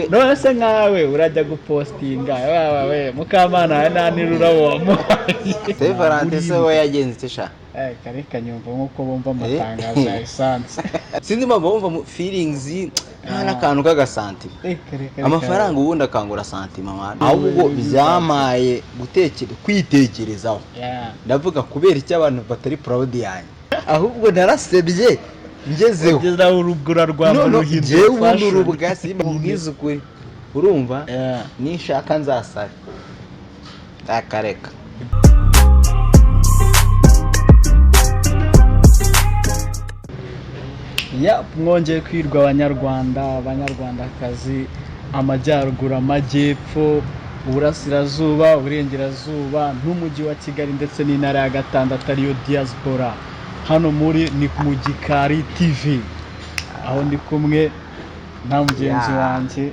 None se nkawe urajya gupostinga wawe Mukamana nta n'ururabo wamuhaye? Saint Valentin se we yagenze ite sha? Eh, kare kanyumva nk'uko bumva amatangazo ya essence. Sinzi impamvu bumva mu feelings nta n'akantu k'agasantima. Eh, kare kare. Amafaranga ubundi akangura santima man, ahubwo byamaye gutekere kwitekerezaho. Ndavuga kubera icyo abantu batari proud yanjye, ahubwo narasebye ngezeho. Ugeza urugura rwa None ruhindura njyewe ubundi fashion. Urubwa simba nkubwize ukuri, urumva? Ninshaka nzasare akareka. Ya, mwongeye kwirwa Abanyarwanda, Abanyarwandakazi, amajyaruguru, amajyepfo, uburasirazuba, uburengerazuba n'umujyi wa Kigali ndetse n'intara ya gatandatu ariyo diaspora. Hano muri ni mu Gikari TV, aho ndi kumwe na mugenzi wanjye.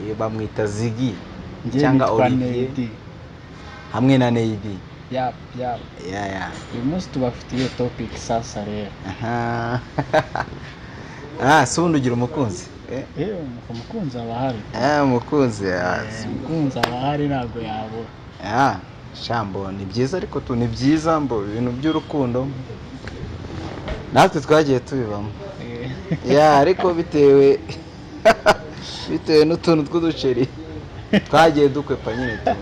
Iyo bamwita Zigi Njye cyangwa nitwa Olivier. Nedi. Hamwe na Neidi. Yap. Ya. Uyu munsi tubafitiye topic sasa rero. Aha. Ah, si ubundi ugira umukunzi? Eh, Eh, umukunzi aba ahari. Ah, umukunzi ah, Umukunzi aba ahari, ntabwo yabura. Ah, shambo ni byiza, ariko tu ni byiza mbo ibintu by'urukundo natwe twagiye tubibamo. Ya, ariko bitewe n'utuntu tw'uduceri twagiye dukwepa nyine, tu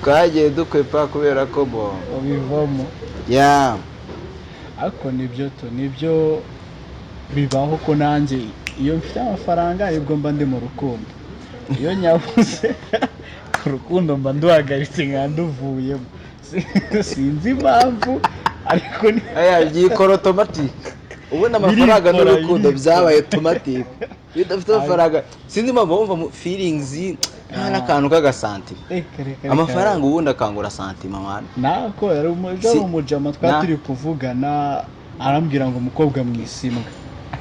twagiye dukwepa kubera ko bo Ubivamo. Ya. Ariko nibyo tu, nibyo bibaho ko nanjye iyo mfite amafaranga aribwo mba ndi mu rukundo, iyo nyabuze urukundo mba nduhagaritse nka nduvuyemo. Sinzi impamvu, ariko ni Aya byikora automatic ubundi amafaranga Birikora, n'urukundo birikora. Byabaye automatic iyo udafite amafaranga. Sinzi impamvu bumva mu feelings nta n'akantu k'agasantima. Eh, kare kare. Amafaranga ubundi akangura santima man. Nako yari yari umujama twari turi kuvugana, arambwira ngo umukobwa mwisimbwa,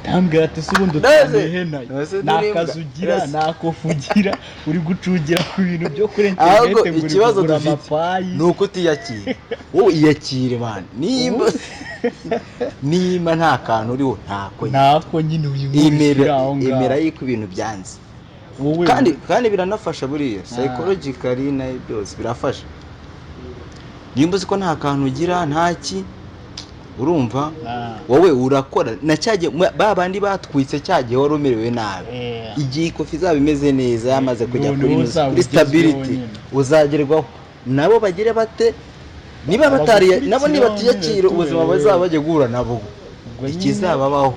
arambwira ati: "Se ubundi utaniye nayo Nese nta turi imbwa. kazi ugira, Nese. nta kofu ugira, uri gucugira ku bintu byo kuri Ahubwo interineti ngo uri ikibazo kugura dufite amapayi." ni uko utiyakira. Wowe iyakire man, nimba nta kantu uriho, ntako. Ntako nyine, uyu Emera aho ngaho. Emera yuko ibintu byanze. Wowe Kandi biranafasha buriya psychologically nayo byose birafasha. Nimba uzi ko nta kantu ugira, ntaki, urumva? Wowe urakora na cya gihe ba bandi batwitse cya gihe wari umerewe nabi. Igihe ikofi izaba imeze neza, yamaze kujya Noneho kuri uzaba kuri ugezweho stability, nyine. uzagerwaho nabo bagire bate niba batari nabo nibatiyakira nyine ubuzima bazaba bagiye guhura nabo. Ubwo nyine- Ikizababaho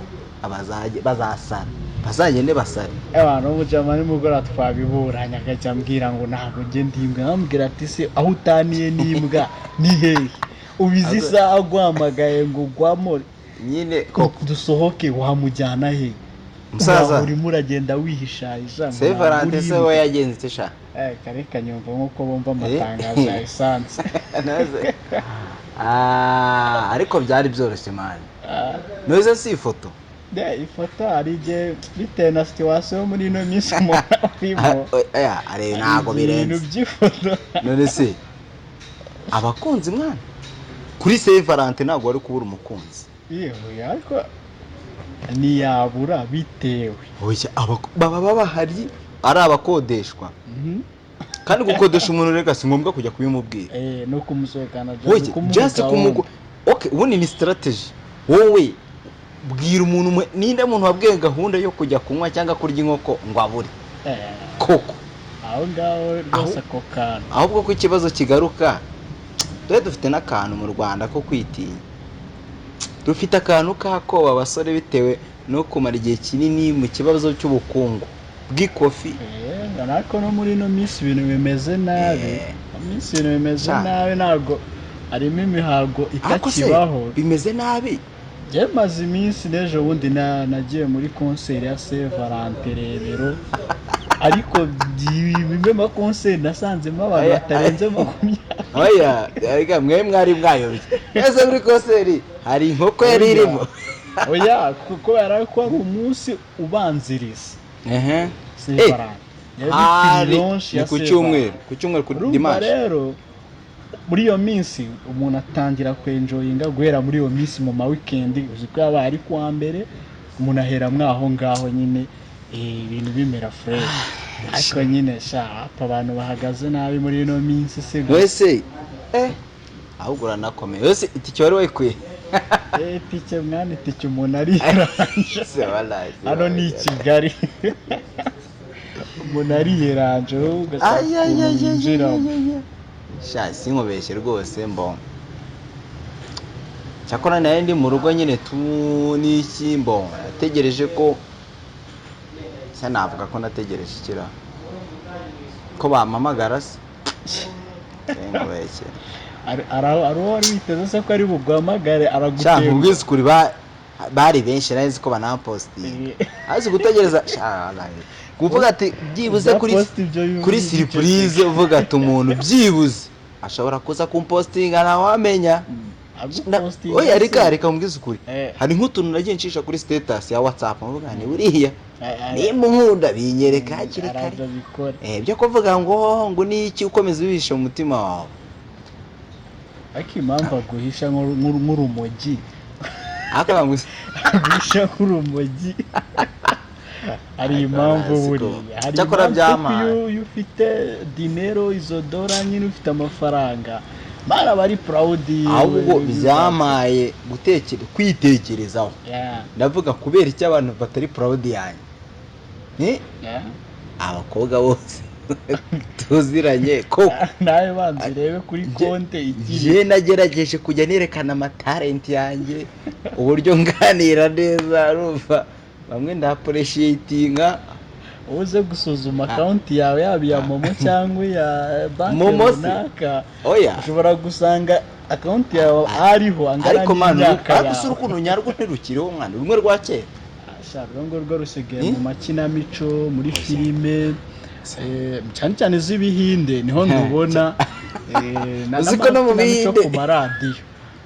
bazasara, bazagende basare. Abantu b'umujama nimugoroba twabiburanye, akajya ambwira ngo ntabwo njye ndi imbwa. Nkambwira ati: "Se aho utaniye n'imbwa ni hehe? Ubizi isaha aguhamagaye ngo ugwamo nyine koko dusohoke, wamujyana he?" Musaza. Uraho urimo uragenda wihishahisha ngo Saint ntabwo Valentin uri se imbwa. we yagenze ite sha? Eh, kare kanyumva nk'uko bumva amatangazo ya essence. Naze. Ah, ariko byari byoroshye man. Noze si ifoto? De, ifoto hari igihe bitewe na situation muri ino minsi umuntu arimo. Oya, are ntabwo Hari ibintu birenze. by'ifoto. None se abakunzi mwana kuri Saint Valentin ntabwo wari kubura umukunzi? Yewe, ariko ntiyabura bitewe. Oya, baba bahari ari abakodeshwa. Kandi gukodesha umuntu reka si ngombwa kujya kubimubwira. Eh, no kumusohokana just Oya, kumuha just gahunda. kumugu okay, ubundi ni strategy. Wowe bwira umuntu ninde muntu wabwiye gahunda yo kujya kunywa cyangwa kurya inkoko ngo abure? Eh, Koko. Aho ngaho rwose ako kantu. Ahubwo ko ikibazo kigaruka, dore dufite n'akantu mu Rwanda ko kwitinya, dufite akantu k'akoba abasore bitewe no kumara igihe kinini mu kibazo cy'ubukungu bw'ikofi. Eh, ariko no muri ino minsi ibintu bimeze nabi. Mu minsi ibintu bimeze Sha. nabi, ntabwo harimo imihago Ariko se itakibaho. bimeze nabi? Njye maze iminsi, n'ejo bundi nagiye muri concert ya Saint Valentin Rebero, ariko bimwe mu makonseri nasanzemo abantu Aya, batarenze aya. 20. Oya, ariko mwe mwari mwayobye ese muri concert hari inkoko yari irimo? Oya, kubera ko ari umunsi ubanziriza Saint Eh, Valentin. Yari hari pre-launch ni ya ku Saint cyumweru, ku cyumweru, ku Urumva dimanche. rero muri iyo minsi umuntu atangira kwenjoyinga guhera muri iyo minsi mu ma weekend, uzi ko yabaye ari kuwa mbere, umuntu ahera mwaho ngaho nyine. Ibintu bimera fresh, ariko nyine sha apa abantu bahagaze nabi muri ino minsi si gusa. Wese ahubwo uranakomeye wese, itike wari wayikuye? Itike mwana, itike umuntu ariranje. Se wallahi, se Hano ni i wallahi. Kigali, umuntu ariyeranje, wowe ugasanga Ay, ay, ukuntu ay, ay, winjiramo. ay, ay, ay. Sha, sinkubeshye rwose, mbo cyakora nayo ndi mu rugo nyine tu n'iki, mbo nategereje ko se navuga ko nategereje ikira ko bampamagara se, sinkubeshye. Ari uwo wari witeze se ko ari buguhamagare? Sha, Aragutenguha. Nkubwize ukuri, bari benshi, nari nzi ko banampositinga, azi gutegereza sha, wallahi. Kuvuga ati byibuze kuri Bya post ibyo kuri bivuze. Surprise, uvuga ati umuntu byibuze ashobora kuza kumpostinga, ntawamenya. Agupostinga Oya, se. Reka nkubwize ukuri, hari nk'utuntu nagiye ncisha kuri status ya WhatsApp, mvuga ni buriya nimba unkunda binyereka hakiri kare. Araza bikora. Byo kuvuga ngo niki, ukomeza ubihishe mu mutima wawe. Ariko impamvu aguhisha nk'urumogi, Ariko bamwise aguhisha nk'urumogi, hari impamvu Ariko buriya hari cyakora impamvu, kuko byamaye. iyo ufite dinero, izo dora nyine, ufite amafaranga, bara bari proud. Ahubwo byamaye gutekere kwitekerezaho, ndavuga kubera icyo abantu batari proud yanjye ni abakobwa bose tuziranye koko. Nawe banza urebe kuri konte ikiri. Njye nagerageje kujya nerekana amatalenti yanjye, uburyo nganira neza, urumva bamwe ndaappreciatinga. Uze gusuzuma account yawe, yaba iya MoMo cyangwa iya banki MoMo se? runaka, Oya. ushobora gusanga account yawe ariho angana Ariko mani, n'imyaka ariko si yawe. Urukundo nyarwo ntirukiriho mwana, rumwe rwa kera. Sha, urwo ngurwo rusigaye Hmm? mu makinamico, muri filime, cyane cyane z'ibihinde niho ndubona, Uzi ko no mu n'amakinamico Bihinde- ku maradiyo,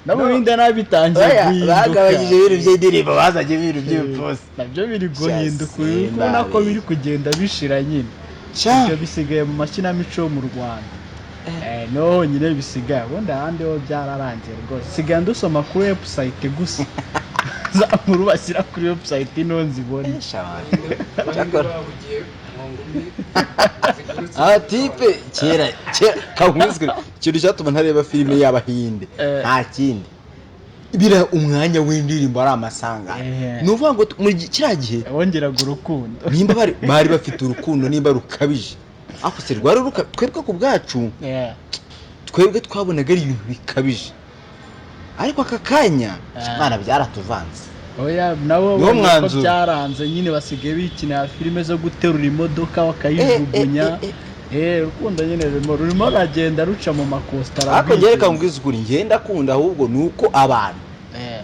no mu bihinde nabi bitangiye Oya, guhinduka. bagabanyije ibintu by'indirimbo, bazanye ibintu by'ibiposi. Nabyo biri Sha, guhinduka, uri kubona ko simbabizi. biri kugenda bishira nyine. Sha. Ibyo bisigaye mu makinamico yo mu Rwanda, niho honyine bisigaye, ubundi ahandi ho byararangiye rwose. Sigaye ndusoma kuri website gusa, za nkuru bashyira kuri website niho nzibona. Sha, man. Abahinde Cyakora. bahugiye mu ngumi zigurutse. Aba type kera kera kamwizwe, ikintu cyatuma ntareba filime y'abahinde, nta kindi, bira umwanya w'indirimbo ari amasangano. Ni ukuvuga ngo muri kiriya gihe wongeraga urukundo. Nimba bari bafite urukundo, nimba rukabije, ariko se rwari ruka twebwe ku bwacu, twebwe twabonaga ari ibintu bikabije, ariko aka kanya, mwana, byaratuvanze. Oya, nabo Niwo babonye ko mwanzuro. byaranze nyine, basigaye bikinira filime zo guterura imodoka bakayijugunya. Urukundo nyine rurimo ruragenda ruca mu makosita. Ariko njye reka nkubwize ukuri, njye ndakunda, ahubwo ni uko abantu,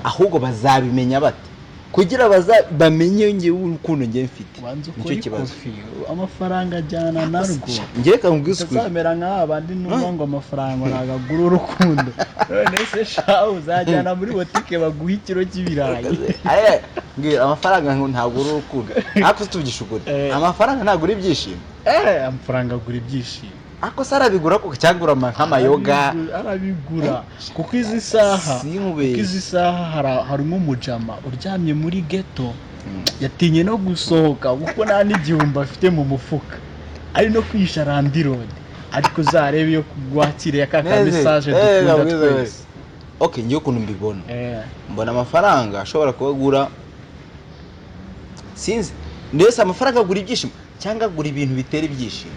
ahubwo bazabimenya bate kugira baza bamenye njyewe urukundo njye mfite? Ubanza Nicyo ukore kibazo. ikofi, amafaranga ajyana narwo. Njye reka nkubwize ukuri. Utazamera nk'aba bandi numva ngo amafaranga ntabwo agura urukundo. None se sha, uzajyana muri botike baguha ikiro cy'ibirayi? Aye, mbwira, amafaranga ngo ntagura urukundo, ariko tuvugisha ukuri, amafaranga ntagura ibyishimo. Amafaranga agura ibyishimo. Ariko se arabigura koko, cyangwa nk'amayoga? Arabigura, kuko izi saha, Sinkubeshye. kuko izi saha harimo umujama uryamye muri ghetto, yatinye no gusohoka kuko nta n'igihumbi afite mu mufuka, ari no kwihisha landlord, ariko uzarebe iyo wakiriye ka ka Neze, message dukunda kabwiza twese. wese. Okay, ngiye ukuntu mbibona, mbona amafaranga ashobora kuba agura, sinzi ndetse, amafaranga agura ibyishimo cyangwa agura ibintu bitera ibyishimo?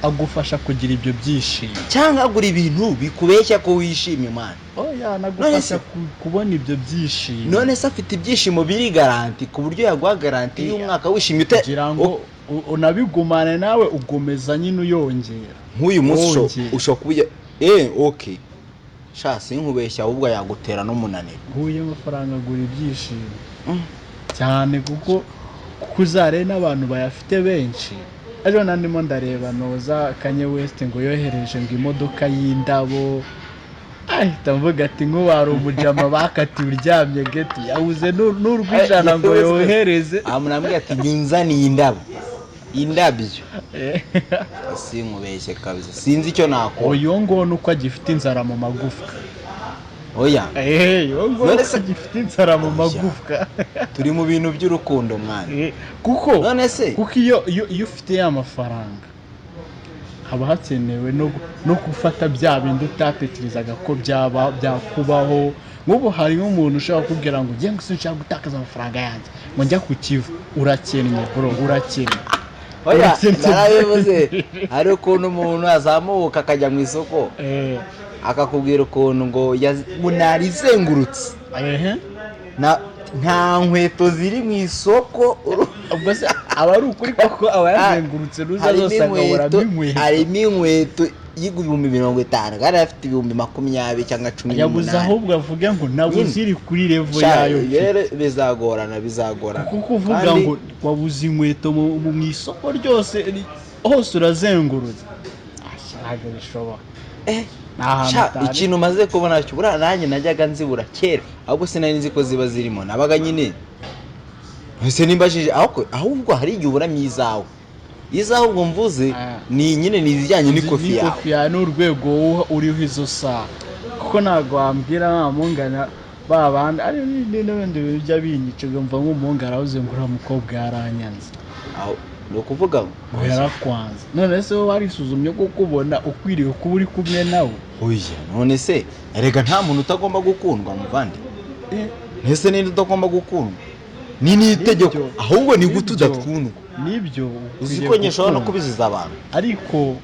Agufasha kugira ibyo byishimo. Cyangwa agura ibintu bikubeshya ko wishimye, mwana? Oya, None nagufasha kubona ibyo byishimo. None se afite ibyishimo biri garanti, ku buryo yaguha garanti y'umwaka wishimye Kugira ngo unabigumane, nawe ugomeza nyine uyongera. Nk'uyu munsi Wongera. ushobora kuba okay, sha, sinkubeshya, ahubwo yagutera n'umunaniro. Nk'uyu amafaranga agura ibyishimo cyane, kuko uzarebe n'abantu bayafite benshi. Ejo nandimo ndareba noza Kanye West ngo yohereje ngo imodoka y'indabo, ahita mvuga ati nk'uwari umujama bakatiwe uryamye ghetto, yabuze n'urw'ijana ngo yohereze. Amunambwira ati nyunzaniye indabo, indabyo. Sinkubeshye kabisa, sinzi icyo nakora. Uyu nguwo ni uko agifite inzara mu magufwa. Oya. Eee, wowe ngo None se- ugifite inzara mu Oya. magufwa. Turi mu bintu by'urukundo, mwana. Kuko None se kuko iyo ufite ya mafaranga, haba hakenewe no gufata bya bindi utatekerezaga ko byaba byakubaho. Nk'ubu hari nk'umuntu ushobora kukubwira ngo ngiye, ngo sinshaka gutakaza amafaranga yanjye, ngo njya ku Kivu. Urakennye, bro, urakennye. Oya. Urakennye. Narabivuze, hari ukuntu umuntu azamuka akajya mu isoko, akakubwira ukuntu ngo ngo narizengurutse, nta nkweto ziri mu isoko. Ubwo se aba ari ukuri koko? Aba yazengurutse nuza Harimo zose akaburamo inkweto inkweto. Harimo inkweto y'50,000 kandi afite 20,000 cyangwa cumi Yabuze. n'umunani. Ahubwo avuge ngo nabuze Nyine. iri kuri level Sha, yayo mfite. rero bizagorana, bizagorana. Kuko uvuga Kandi- ngo wabuze inkweto mu isoko ryose, hose urazengurutse. Ah, ntabwo bishoboka. Ni ahantu Sha, utari. ikintu maze kubona cyo, buriya nanjye najyaga nzibura kera, ahubwo sinari nzi ko ziba zirimo. Nabaga nyine ese nimbajije, ahubwo hari igihe uburamo izawe. Izawe ubwo mvuze ni nyine ni izijyanye n'ikofi yawe. N'ikofi yawe n'urwego wowe uriho izo saha, kuko ntabwo wambwira wa mungana ba bandi ari n'ibindi bintu bijya binyica, ugumva nk'umuhungu aravuze ngo uriya mukobwa yaranyanze. Aho ni ukuvuga ngo Ngo yarakwanze. None se wowe warisuzumye kuko ubona ukwiriye kuba uri kumwe nawe? Oya, none se erega nta muntu utagomba gukundwa, muvandi. Ese ninde utagomba gukundwa? Ni n'itegeko. Nibyo. Ahubwo ni gute Nibyo. udakundwa? Nibyo. Uzi Ukwiriye ko njye nshobora no gukundwa. kubiziza abantu. Ariko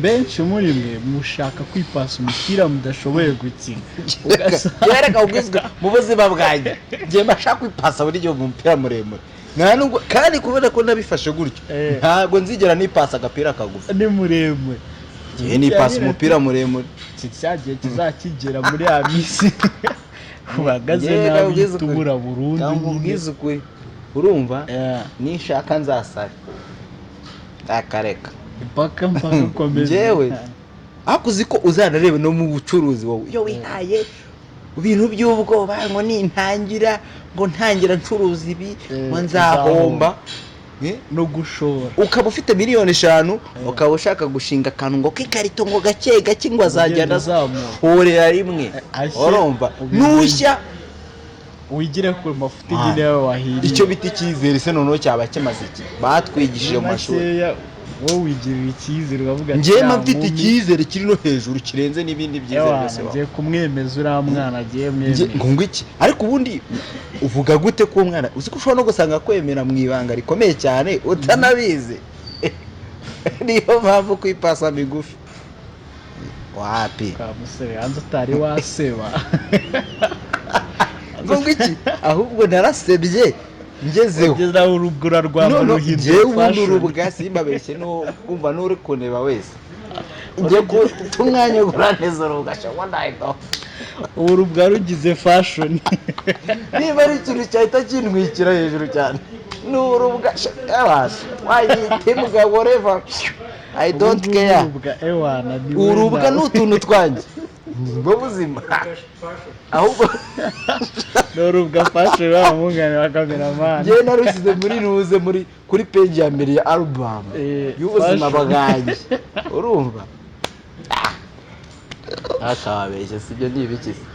benshi muri mwe mushaka kwipasa umupira mudashoboye gukina. Yereka ubwizwe mu buzima bwanjye, njye mbasha kwipasa buri gihe umupira muremure. Nta nubwo kandi kubera ko nabifashe gutyo, ntabwo nzigera nipasa agapira kagufi. Ni muremure. Njye nipasa umupira muremure. Iki cya gihe kizakigera muri ya minsi uhagaze Njye nabi, nkubwize ukuri. tubura burundu Ntabwo nyine. nkubwize ukuri, urumva, ninshaka nzasare akareka. Mpaka mpaka ukomeze. Njyewe ariko uzi ko uzanareba no mu bucuruzi, wowe iyo wihaye ibintu by'ubwoba ngo nintangira, ngo ntangira ncuruza ibi, ngo nzahomba. No gushora. Ukaba ufite miliyoni 5, ukaba ushaka gushinga akantu ngo k'ikarito, ngo gake gake, ngo azagenda Ugenda uzamuka. horera rimwe. Ashye, Urumva, ubimenye. nushya Wigire ku mafuti Man. nyine yawe wahiriye. Icyo bita icyizere se noneho cyaba kimaze iki batwigishije mu mashuri? Makeya, wowe wigirira icyizere ukavuga ati, Njyewe "Ya mba mfite nkumi, icyizere kiri no hejuru, kirenze n'ibindi byizere ewana, byose baho. ngiye kumwemeza uriya mwana, agiye Nge- mwemeza." Ngo ngwiki? Ariko ubundi uvuga gute ko umwana, uzi ko ushobora no gusanga kwemera mu ibanga rikomeye cyane utanabizi? Niyo mpamvu kwipasa migufi wapi. Kwa musore hanze utari waseba. Ngo ngwiki? Ahubwo narasebye ngezeho. Ugeze aho urubwa rwaba No, no, ruhinduye njyewe ubundi fashion. urubwa, simbabeshye, kumva n'uri kuneba wese, njye guta umwanya ugura neza urubwa shobora. Ubu urubwa rugize fashion. Niba ari ikintu cyahita kintwikira hejuru cyane ni urubwa. Yabasha wayita imbwa, whatever, I don't Ubu ngubu care. Urubwa ewana ni wowe Urubwa nawe. ni utuntu twanjye, nibwo buzima ahubwo. Ni urubwa fashion, wa mungane wa cameraman. Njyewe narushyize muri ruze muri kuri page ya mbere ya album y'ubuzima fashion. bwanjye, urumva? Akababeshya sibyo, ni ibiki se?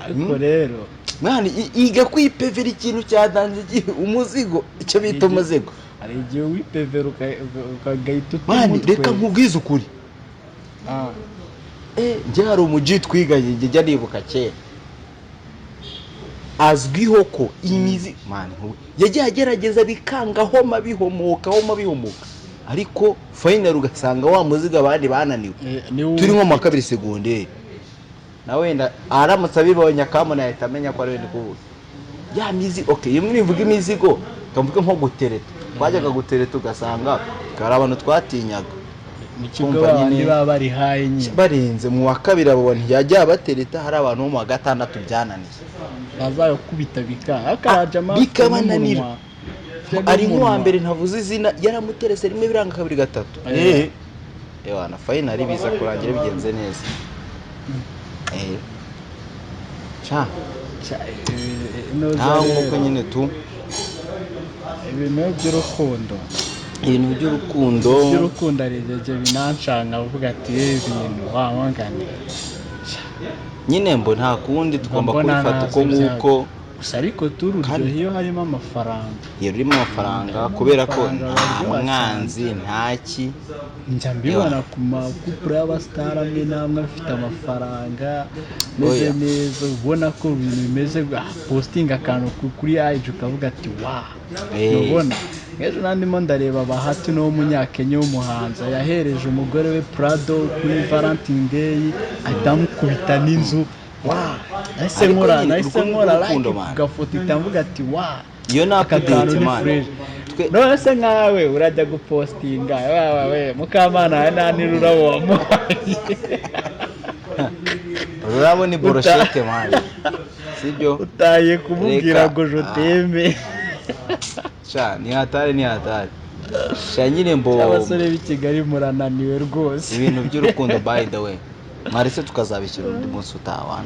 Ariko rero Mwana, iga kwipevera ikintu cyatanze umuzigo, icyo bita umuzigo. Hari igihe wipevera ukagahita uta Mwana, umutwe. reka nkubwize ukuri. Njye hari umuji twiganye, njye njya nibuka kera, azwiho ko imizi, mwana, yagiye agerageza bikanga, homa bihomoka, homa bihomoka, ariko final ugasanga wa muzigo abandi bananiwe. Ni Turi nko mu wa kabiri segonderi, na wenda aramutse abibonye akamubona yahita amenya ko ari we ndi kuvuga. Ya mizi, okay, iyo nivuga imizigo kavuga nko gutereta, twajyaga gutereta ugasanga hari abantu twatinyaga. Mu kigo Kumva babandi nyine- baba bari hayi nyine. Barenze mu wa kabiri, abo bantu yajya batereta, hari abantu bo mu wa gatandatu byananiye. Bazayakubita bikanga akarajama. Bikabananira. Ari nk'uwa mbere ntavuze izina, yaramuterese rimwe biranga, kabiri, gatatu. Ewana, final biza kurangira bigenze neza. Ca nta nk'uko nyine tu Ibintu by'urukundo. Ibintu by'urukundo. By'urukundo ari igihe binancanga, uvuga ati: "Eh, ibintu wamangane." Nyine mbo nta kundi, tugomba Mbona kubifata uko ntazi. nguko. Gusa ariko tururyoha iyo harimo amafaranga. Iyo rurimo amafaranga, Harimo kubera ko amafaranga, nta bararyoha. mwanzi, ntaki. Njya mbibona ku ma couple y'abasitari amwe n'amwe afite amafaranga ameze Oya. neza, ubona ko ibintu bimeze, postinga akantu kuri IG ukavuga ati: "Wa." Ntubona ejo nandimo ndareba Bahati n'uwo munyakenya w'umuhanzi yahereje umugore we Prado kuri Valentine Day, ahita amukubita n'inzu. Wa, nahise Ariko nkora nyine nahise urwo ni nkora urukundo, like man. ku gafoto, ihita mvuga ati: "Wa, Iyo ni aka update, kantu ni man. fresh." None se nkawe urajya gupostinga wawe we Mukamana we, nta n'ururabo wamuhaye? Ururabo ni brochette, man, sibyo? Utaye kumubwira Reka. ngo je t'aime. Sha, ni hatari, ni hatari sha, nyine mbo. Abasore b'i Kigali murananiwe rwose. Ibintu by'urukundo, by the way, mwarese tukazabishyira undi munsi utaha.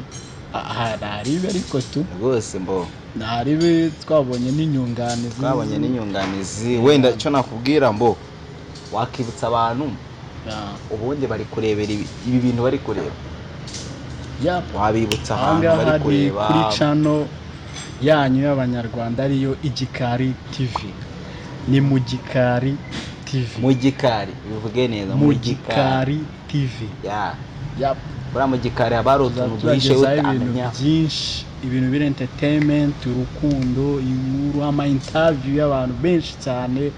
Aha ntaribe ariko tu. Rwose mbo. Ntaribe, twabonye n'inyunganizi. Twabonye n'inyunganizi. Wenda icyo nakubwira mbo, wakibutsa abantu ubundi bari kurebera ibi bintu bari kureba, wabibutsa Aha ahantu ngaha bari ni kureba? kuri channel yanyu y'Abanyarwanda, ariyo Igikari TV. Ni mu Gikari TV. Mu Gikari, bivuge neza. Mu Gikari TV. Ya. Yap. Buriya mu gikari haba hari utuntu duhishe Turagezaho ibintu utamenya. byinshi, ibintu biri entertainment, urukundo, inkuru, ama interview y'abantu benshi cyane.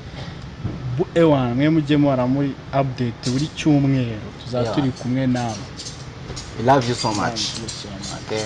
Ewana, mwe mujye muhora muri update buri cyumweru, tuzaba Yeah. turi kumwe nawe. We love you so much. Thank you so much. Okay.